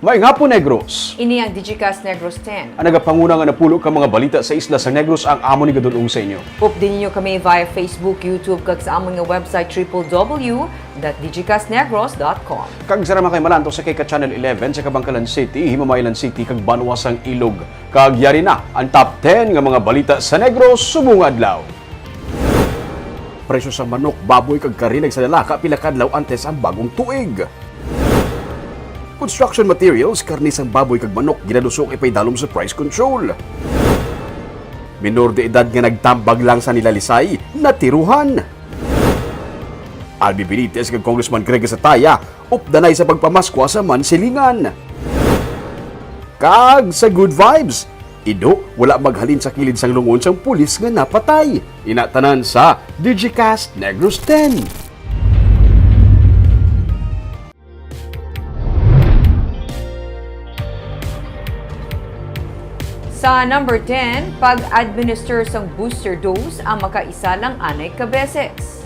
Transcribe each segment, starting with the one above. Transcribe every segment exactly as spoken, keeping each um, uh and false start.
Maayong hapon, Negros. Ini ang Digicast Negros ten. Ang nagapanguna nga napulo ka mga balita sa isla sa Negros ang amon igadul-ong sa inyo. Updi ninyo kami via Facebook, YouTube, kag sa amon nga website, triple W dot digicast negros dot com. Kag sa naman kay malantaw sa kay ka Channel eleven sa Kabankalan City, Himamaylan City, kag Banwa sang Ilog. Kag yari na ang top ten nga mga balita sa Negros subong adlaw. Presyo sa manok, baboy, kag kari nagsadalaka pila ka adlaw antes ang bagong tuig. Construction materials, karne sang baboy kag manok ginalusok ipaidalom sa price control. Minor de edad nga nagtambag lang sa nilalisay, natiruhan. Albi Benitez kag Congressman Greg Sataya updanay sa pagpamaskwa sa Mansilingan. Kag sa Good Vibes, Ido, wala maghalin sa kilid sang lungon sang pulis nga napatay. Ina tanan sa Digicast Negros ten. Sa number ten, pag-administer sang booster dose ang makaisa lang anay ka beses.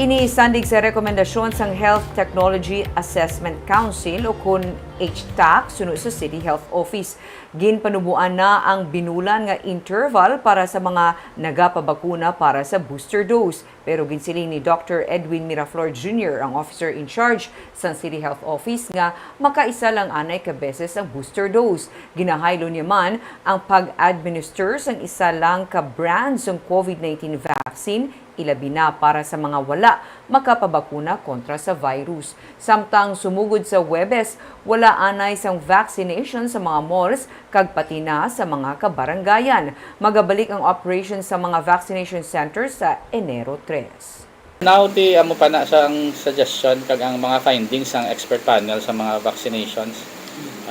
Ini sandig sa rekomendasyon sang Health Technology Assessment Council o kon H TAC suno sa City Health Office. Ginpanuboan na ang binulan nga interval para sa mga nagapabakuna para sa booster dose. Pero ginsiling ni Doctor Edwin Miraflor Junior, ang officer in charge sang City Health Office, nga makaisa lang anay ka beses ang booster dose. Ginahaylo niya man ang pag-administer sang isa lang ka brand sang COVID nineteen vaccine, ilabi na para sa mga wala makapabakuna kontra sa virus. Samtang sumugod sa Huwebes, wala anay sang vaccination sa mga malls kag pati na sa mga kabarangayan. Magabalik ang operation sa mga vaccination centers sa Enero tres. Now, ti amo pa na sa ang suggestion kag ang mga findings sang expert panel sa mga vaccinations,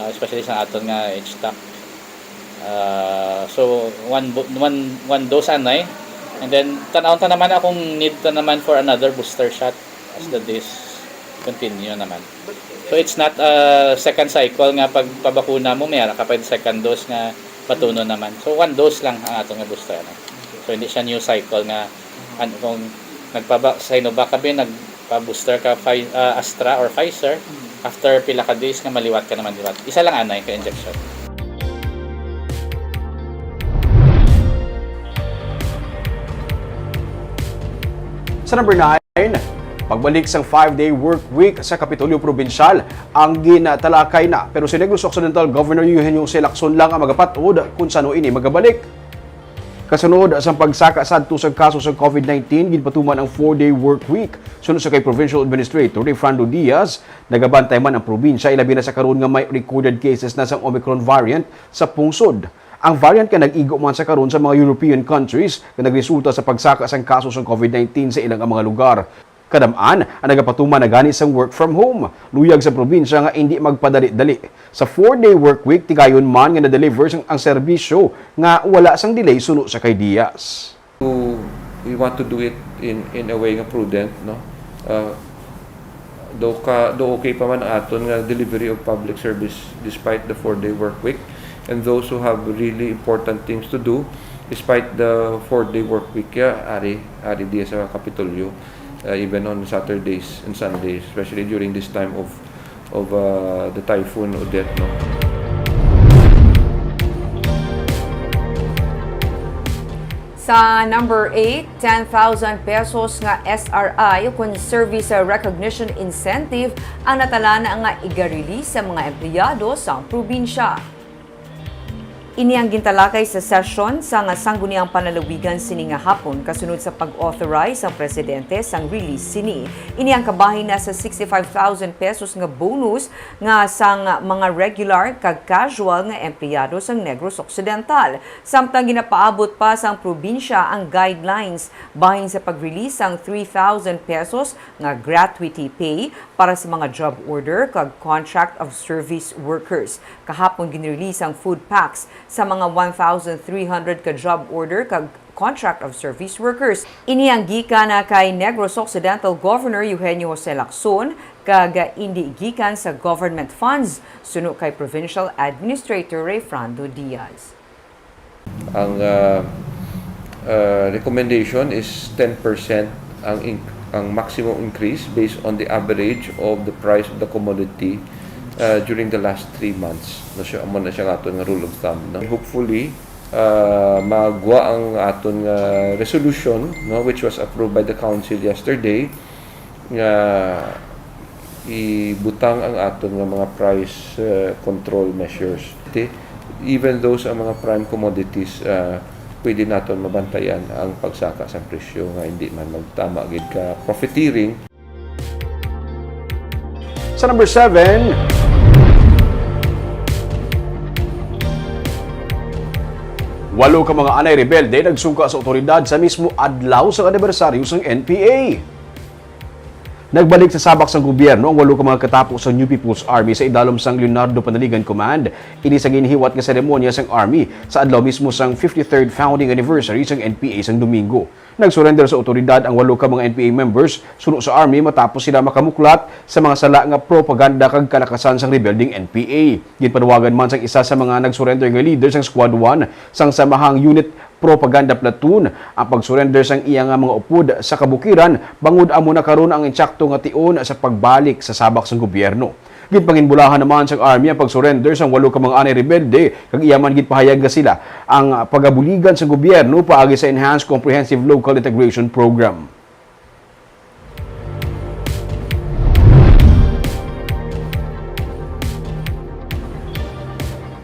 ah, especially sa aton nga H TAC. Ah, so one bo- one one dose anay, and then tan-awon ta naman akong need ta naman for another booster shot as the days continue naman. So it's not a second cycle nga pagpabakuna mo, may ara ka pa yung second dose nga patuno naman. So one dose lang ang ato nga booster. Ano? So hindi siya new cycle nga an, kung nagpaba, Sinovac ka ba, nagpa-booster ka Pfi- ah, Astra or Pfizer, after pila ka days nga maliwat ka naman liwat. Isa lang anay ka injection. Sa number nine, pagbalik sang five-day work week sa Kapitolyo Probinsyal ang ginatalakay na, pero si Negros Occidental Governor Eugenio Jose Lacson lang ang magapat-od kung sano ini magabalik. Kasunod sang pagsaka sadto sang kaso sang COVID nineteen, ginpatuman ang four-day work week. Suno sa kay Provincial Administrator Rayfrando Diaz, nagabantay man ang probinsya, ilabi na sa karon nga may recorded cases na sang Omicron variant sa pungsod. Ang variant nga nag-igo man sa karon sa mga European countries nga nagresulta sa pagsaka sang kaso sang COVID nineteen sa ilang mga lugar. Kadam-an ang nagapatuman na gani sang work from home. Luyag sa probinsya nga indi magpadali-dali. Sa four-day work week, tigayon man nga na-deliver sang ang serbisyo nga wala sang delay suno sa kay Diaz. We want to do it in in a way nga prudent, no? Uh, do ka do okay pa man ang aton nga delivery of public service despite the four-day work week, and those who have really important things to do despite the four-day work week, ya, ari ari diya sa Kapitolyo, uh, even on Saturdays and Sundays, especially during this time of of uh, the Typhoon Odette, no? Sa number eight, ten thousand pesos nga S R I o kon Service Recognition Incentive ang natalana nga iga-release sa mga empleyado sa probinsya. Ini ang gintalakay sa sesyon sang Sangguniang Panlalawigan sini nga hapon kasunod sa pag-authorize sang Presidente sang release sini. Ini ang kabahin na sa sixty-five thousand pesos nga bonus nga sang mga regular kag casual nga empleyado sang Negros Occidental. Samtang ginapaabot pa sang probinsya ang guidelines bahin sa pag-release sang three thousand pesos nga gratuity pay para sa mga job order kag contract of service workers. Kahapon ginrelease ang food packs sa mga one thousand three hundred ka job order kag contract of service workers. Ini ang gikan na kay Negros Occidental Governor Eugenio Jose Lacson kag indi gikan sa government funds, suno kay Provincial Administrator Rayfrando Diaz. Ang ah, ah, recommendation is ten percent ang in- ang maximum increase based on the average of the price of the commodity uh, during the last three months. No, siya, amo na siya ang aton nga rule of thumb, no? Hopefully, uh, magwa ang aton nga resolution, no, which was approved by the council yesterday, nga ibutang ang aton nga mga price, uh, control measures. Okay? Even though sa mga prime commodities, uh, pwede naton mabantayan ang pagsaka sa presyo nga hindi man magtama gid ka profiteering. Sa number seven, walo ka mga anay rebelde nagsungka sa awtoridad sa mismo adlaw sang anibersaryo sang N P A. Nagbalik sa sabak sang gobyerno ang walo ka mga katapo sang New People's Army sa idalom sang Leonardo Panaligan Command, ini sa ginhiwat nga seremonya sang Army sa adlaw mismo sang fifty-third founding anniversary sang N P A sang Domingo. Nag-surrender sa awtoridad ang walo ka mga N P A members suno sa Army matapos sila makamuklat sa mga sala nga propaganda kag kalakasan sang rebelding N P A. Ginpanawagan man sang isa sa mga nag-surrender nga leader sang Squad one sang samahang Unit Propaganda Platoon ang pag-surrender sang iya nga mga upod sa kabukiran, bangod amo na karon ang insakto nga tion sa pagbalik sa sabak sang gobyerno. Ginpanginbulahan naman sang Army ang pag-surrender sang walo ka mga anay rebelde, kag iya man ginpahayag nga sila ang pagabuligan sang gobyerno paagi sa Enhanced Comprehensive Local Integration Program.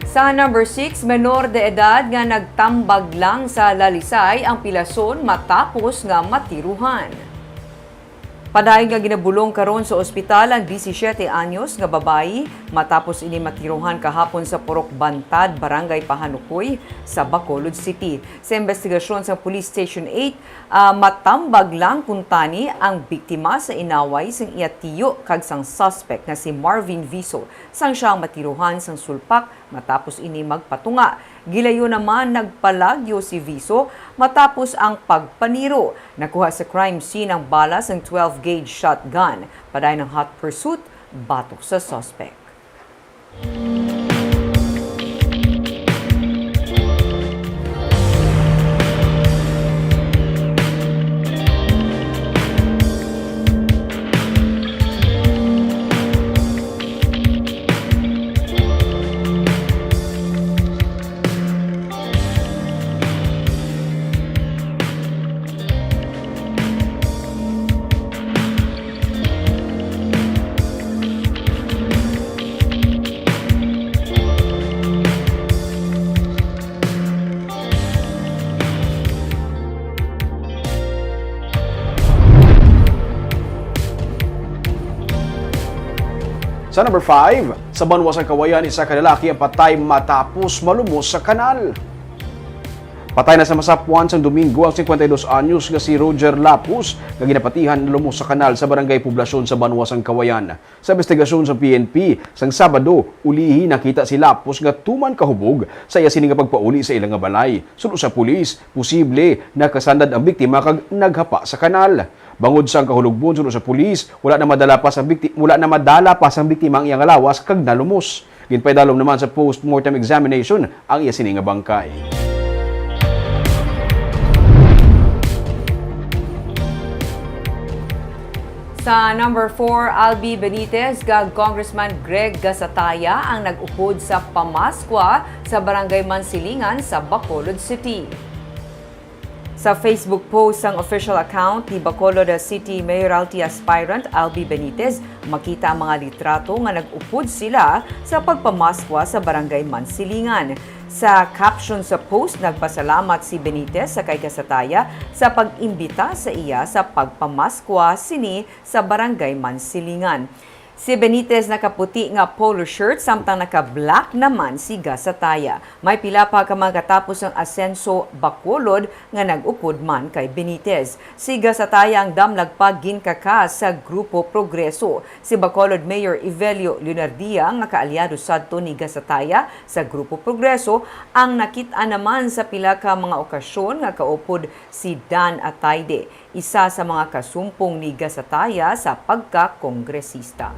Sa number six, menor de edad nga nagtambag lang sa Lalisay ang pilason matapos nga matiruhan. Padayon nga ginabulong karon sa ospital ang disisiete anyos nga babayi matapos ini matiruhan kahapon sa Purok Bantad, Barangay Pahanukoy, sa Bacolod City. Sa investigasyon sa Police Station eight, ah, matambag lang kuntani ang biktima sa inaway sang iya tiyo kag sang suspect nga si Marvin Viso, sang siya ang matiruhan sang sulpak matapos ini magpatunga. Gilayo naman nagpalagyo si Viso matapos ang pagpaniro. Nakuha sa crime scene ang bala sang twelve gauge shotgun. Padayon ang hot pursuit batok sa suspect. Sa number five, sa banwa sang Kawayan, isa ka lalaki ang patay matapos malumos sa kanal. Patay na sa masapuan sang Domingo ang cincuenta y dos anyos nga si Roger Lapus, nga ginapatihan nalumos sa kanal sa Barangay Poblacion sa banwa sang Kawayan. Sa investigasyon sa P N P, sang Sabado, ulihi nakita si Lapus nga tuman kahubog sa iya sini nga pagpauli sa ila nga balay. Suno sa pulis, posible nakasandad ang biktima kag naghapa sa kanal. Bangod sang kahulogbon, suno sa pulis, wala na madala pa sang bikti-, wala na madala pa sang biktima ang iyang lawas kag nalumos. Ginpaidalom naman sa post-mortem examination ang iya sini nga bangkay. Sa number four, Albi Benitez kag Congressman Greg Gasataya ang nag-upod sa pamaskwa sa Barangay Mansilingan sa Bacolod City. Sa Facebook post sang official account ni Bacolod City Mayoralty aspirant Albi Benitez, makita ang mga litrato nga nag-upod sila sa pagpamaskwa sa Barangay Mansilingan. Sa caption sa post, nagpasalamat si Benitez sa kay Gasataya sa pag-imbita sa iya sa pagpamaskwa sini sa Barangay Mansilingan. Si Benitez nakaputi nga polo shirt, samtang naka-black naman si Gasataya. May pila pa ka mga katapos ang Asenso Bacolod nga nag-upod man kay Benitez. Si Gasataya ang damlag pa ginkakas sa Grupo Progreso. Si Bacolod Mayor Evelio Leonardia, nga kaalyado sadto ni Gasataya sa Grupo Progreso, ang nakit-an naman sa pila ka mga okasyon nga kaupod si Dan Atayde, isa sa mga kasumpong ni Gasataya sa pagkakongresista.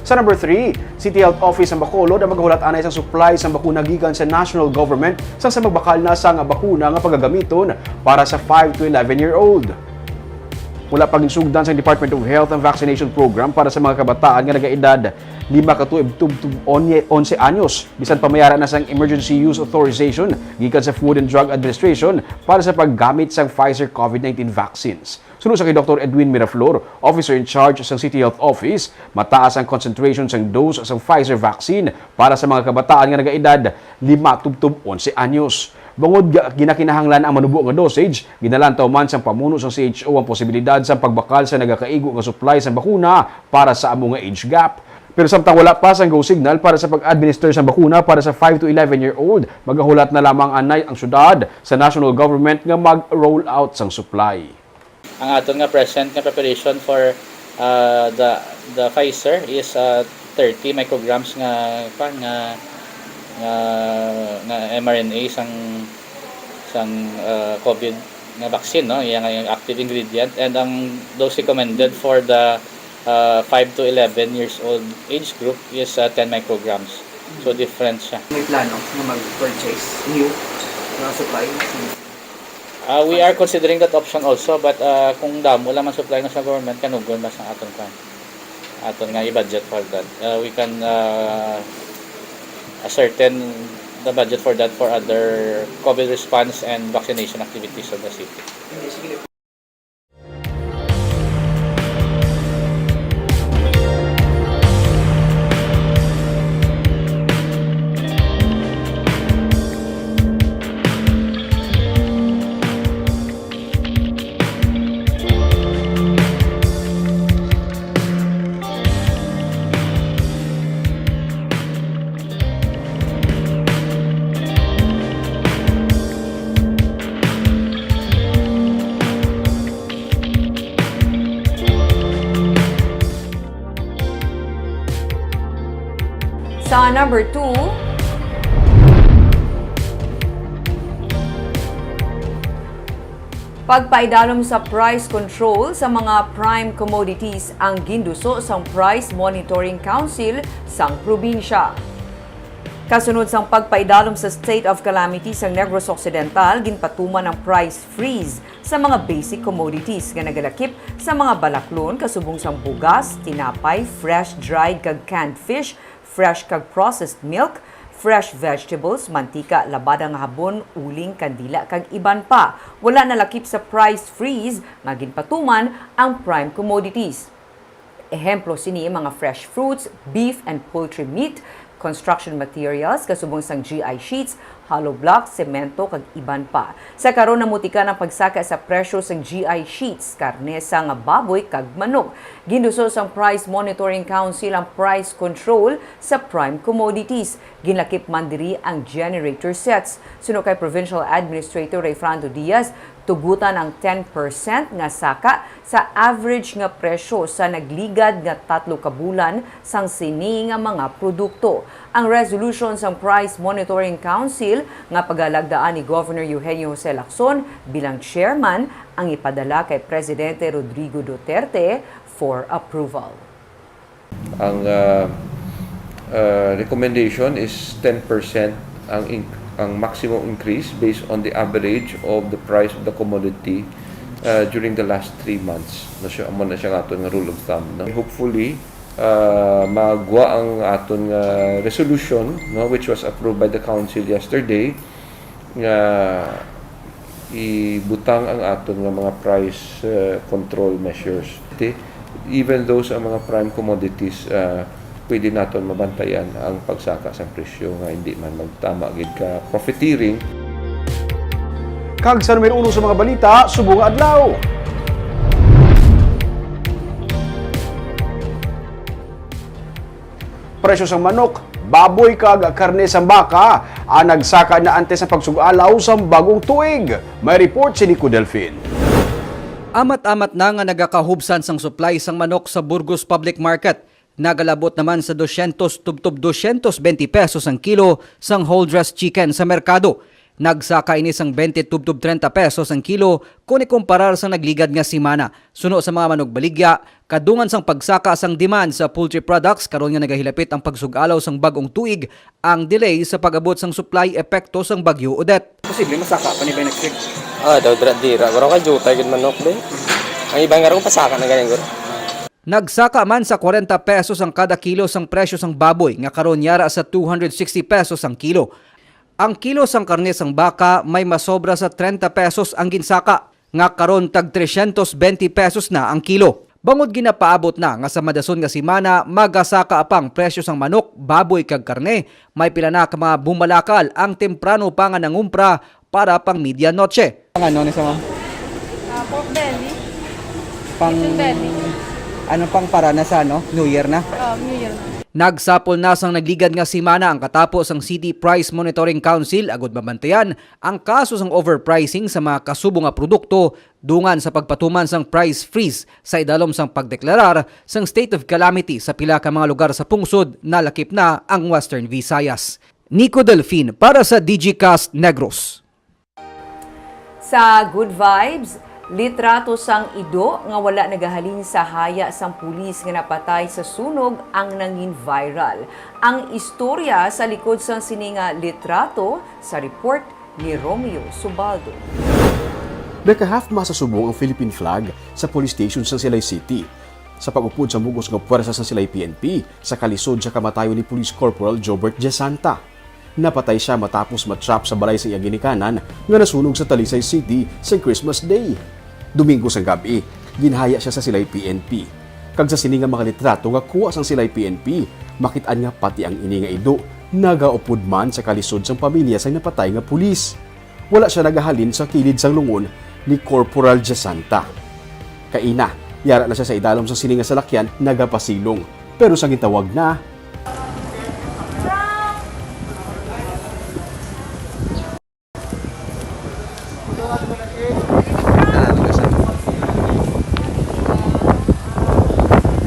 Sa number three, City Health Office sa Bacolod ang magahulat anay sang supply sang bakuna gikan sa national government sang sa magbakal na sang bakuna nga pagagamiton para sa five to eleven year old. Wala pa ginsugdan sang Department of Health ang vaccination program para sa mga kabataan nga nagaedad lima ka tuig tubtob onse anyos, bisan pa may ara na sang emergency use authorization gikan sa Food and Drug Administration para sa paggamit sang Pfizer COVID nineteen vaccines. Suno sa kay Doktor Edwin Miraflor, officer in charge sang City Health Office, mataas ang concentration sang dose sang Pfizer vaccine para sa mga kabataan nga nagaedad lima tubtob onse anyos. Bangod nga ginakinahanglan ang manubo nga dosage, ginalantaw man sang pamuno sang C H O ang posibilidad sang pagbakal sa nagakaigo nga supply sang bakuna para sa amo nga age gap. Pero samtang wala pa sang go signal para sa pag-administer sang bakuna para sa five to eleven year old, magahulat na lamang anay ang syudad sa national government nga mag-roll out sang supply. Ang aton nga present nga preparation for, uh, the, the Pfizer is, uh, thirty micrograms nga, pa, nga, nga, nga M R N A sang, sang, uh, COVID nga vaccine, no? Iya nga yung active ingredient, and ang dose recommended for the, uh, five to eleven years old age group is, uh, ten micrograms. So, different siya. May plano na mag-purchase new nga supply? Uh, we are considering that option also, but, uh, kung damo lang ang supply na sa government, kanugon mas ang aton plan. Aton nga i-budget for that. Uh, we can, uh, ascertain the budget for that for other COVID response and vaccination activities of the city. Sa number two, pagpaidalom sa price control sa mga prime commodities ang ginduso sang Price Monitoring Council sang probinsya. Kasunod sang pagpaidalom sa state of calamity sang Negros Occidental, ginpatuman ang price freeze sa mga basic commodities nga nagalakip sa mga balaklon, kasubong sang bugas, tinapay, fresh, dried, kag canned fish, fresh kag processed milk, fresh vegetables, mantika, labada nga habon, uling, kandila, kag iban pa. Wala nalakip sa price freeze nga ginpatuman ang prime commodities. Ehemplo sini, mga fresh fruits, beef and poultry meat, construction materials, kasubong sang G I sheets, hollow blocks, semento, kag iban pa. Sa karon, namutikan ang pagsaka sa presyo sang G I sheets, karne sang baboy, kag manok. Ginduso sang Price Monitoring Council ang price control sa prime commodities. Ginlakip man diri ang generator sets. Suno kay Provincial Administrator Rayfrando Diaz, tugutan ang ten percent nga saka sa average nga presyo sa nagligad nga tatlo ka bulan sang sini nga mga produkto. Ang resolution sang Price Monitoring Council nga pagalagdaan ni Governor Eugenio Jose Lacson bilang chairman ang ipadala kay Presidente Rodrigo Duterte for approval. Ang, ah, ah, recommendation is ten percent ang in-, ang maximum increase based on the average of the price of the commodity, ah, during the last three months. No, siya, amo na siya ang aton nga rule of thumb, no? Hopefully, ah, magwa ang aton nga resolution, no, which was approved by the council yesterday, nga ibutang ang aton nga mga price, eh, control measures. Ti-, even though sa mga prime commodities, ah, pwede naton mabantayan ang pagsaka sa presyo nga hindi man magtama gid ka profiteering. Kag sa numero uno sa mga balita, subong nga adlaw. Presyo sang manok, baboy kag karne sang baka ang nagsaka na antes sa pagsug-alaw sang bagong tuig. May report si Nico Delfin. Amat-amat na nga nagakahubsan sang supply sang manok sa Burgos Public Market. Nagalabot naman sa dosyentos tubtob dosyentos benti pesos ang kilo sang whole dressed chicken sa merkado. Nagsaka ini sang benti tubtob trenta pesos ang kilo kon ikumparar sa nagligad nga semana. Suno sa mga manugbaligya, kadungan sang pagsaka sang demand sa poultry products karon nga nagahilapit ang pagsug-alaw sang bag-ong tuig, ang delay sa pag-abot sang supply epekto sang Bagyo Odette. Posible masaka pa ni by next week? Ah, daw dira, dira. Pero kay jutay gid manok, be. Ang iban nga ron, pasaka na galing, guro. Nagsaka man sa kwarenta pesos ang kada kilo sang presyo sang baboy, nga karon yara sa two hundred sixty pesos ang kilo. Ang kilo sang karne sang baka may masobra sa trenta pesos ang ginsaka, nga karon tag tresyentos benti pesos na ang kilo. Bangod ginapaabot na nga sa madason nga semana, magasaka pa ang presyo sang manok, baboy kag karne. May pila na ka mga bumalakal ang temprano pa nga nangumpra para pang medianoche. Ang ano ni sa, ma'am? Ah, pork belly. Pang, Chicken belly. Ano pang para na sa, ano? New Year na? Oh, New Year na. Nagsapol na sang nagligad nga semana ang katapo sang City Price Monitoring Council agud mabantayan ang kaso sang overpricing sa mga kasubo nga produkto dungan sa pagpatuman sang price freeze sa idalom sang pagdeklarar sang state of calamity sa pila ka mga lugar sa pungsod, nalakip na ang Western Visayas. Nico Delfin para sa Digicast Negros. Sa Good Vibes, litrato sang ido nga wala nagahalin sa haya sang pulis nga napatay sa sunog ang nangin viral. Ang istorya sa likod sang sini nga litrato sa report ni Romeo Subaldo. Naka-half-mast sa subong ang Philippine flag sa police station sa Silay City. Sa pag-upod sa mugos nga puwersa sa Silay P N P sa kalisod sa kamatayon ni Police Corporal Jobert Jasanta. Napatay sia matapos ma-trap sa balay sa iya ginikanan nga nasunog sa Talisay City sa Christmas Day. Domingo sang gab-i, ginhaya sia sa Silay P N P. Kag sa sini nga mga litrato nga kuha sang Silay P N P, makit-an nga pati ang ini nga ido nagaupod man sa kalisod sang pamilya sang napatay nga pulis. Wala sia nagahalin sa kilid sang lungon ni Corporal Jasanta. Kaina, yara na sia sa idalom sang sini nga salakyan nagapasilong. Pero sa gitawag na,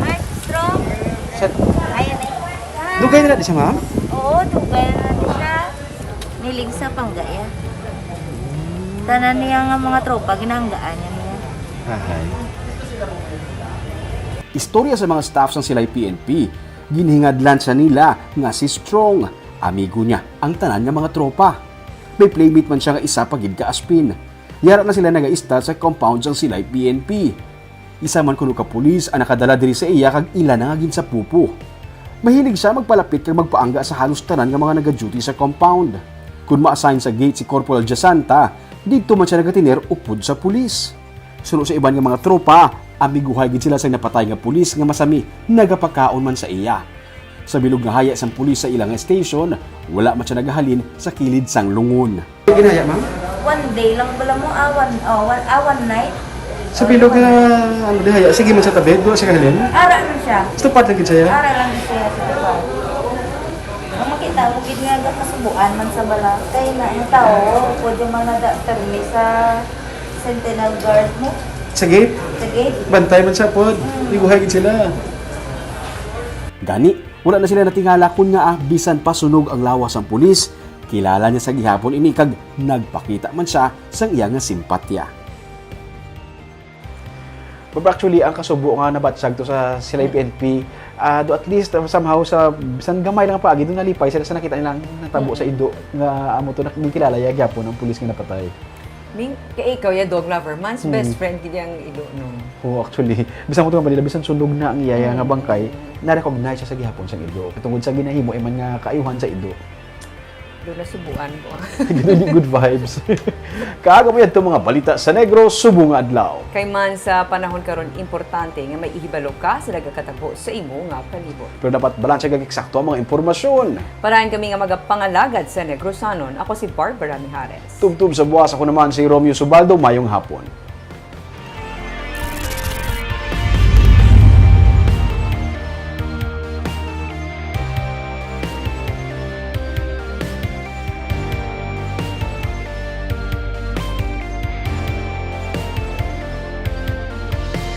Ay, strong. Ayan eh. Dugay na di siya, ma'am? Oo, dugay na di siya. Nilig sa pangga ya. Tanan niya nga mga tropa, ginanggaan niya niya. Ahay. Istorya sa mga staff sang Silay P N P, ginhingadlan sa nila nga si Strong, amigo niya ang tanan nga mga tropa. May playmate man siya nga isa pa gid ka aspin. Yara na sila nagaistar sa compound sang Silay P N P. Isa man kuno ka pulis ang nakadala diri sa iya kag ila na nga ginsapupo. Mahilig sia magpalapit kag magpaangga sa halos tanan nga mga nagaduty sa compound. Kon ma-assign sa gate si Corporal Jasanta, didto man sia nagatiner upod sa pulis. Suno sa iban nga mga tropa, amiguhay gid sila sa napatay nga pulis nga masami nagapakaon man sa iya. Sa bilog nga haya sang pulis sa ila nga station, wala man sia nagahalin sa kilid sang lungon. Ginhaya, ma'am? One day lang bala mo, ah, one, oh, one, ah, one night. Sa bilog nga, ano, di haya, sige man sa tabid, wala siya kahalin? Ara na siya. Sa tupad lang gid siya? Ara lang gid siya sa tupad. Ang makita mo gid nga kasubuan man sa bala. Kay na, ang tao, pwede man na da-, permi sa Sentinel Guard mo. Sa gate? Sa gate. Bantay man sa pod. Mm. Iguhay gid sila. Gani, wala na sila natingala kon ngaa bisan pa sunog ang lawas sang pulis. Kilala niya sa gihapon ini kag nagpakita man sia sang iya nga simpatya. Pero actually, ang kasubo nga nabatyag to sa sila P N P, ah, do at least, ah, somehow, sa bisan gamay lang paagi, do nalipay sila sa nakita nila ang natabo sa ido nga amo to, nak-, ginkilala ya gyapon ang pulis nga napatay. Ming, kay ikaw ya, dog lover, man's Hmm. best friend gid yang ido, no? Oo, actually. Bisan mo to nga Manila, bisan sunog na ang iya nga Hmm. bangkay, na-recognize siya sa gihapon sang ido. Katungod sa ginahimo, eh, man nga kaayuhan sa ido. Do nasubuan ko. Gini, good vibes. Kaaga mo yadto mga balita sa Negros subong nga adlaw. Kay man sa panahon karon, importante nga may ihibalo ka sa nagakatabo sa imo nga palibot. Pero dapat balanse kag eksakto ang mga impormasyon. Parahan kami nga magapangalagad sa Negrosanon. Ako si Barbara Mijares. Tubtob sa buwas, ako naman si Romeo Subaldo. Mayong hapon.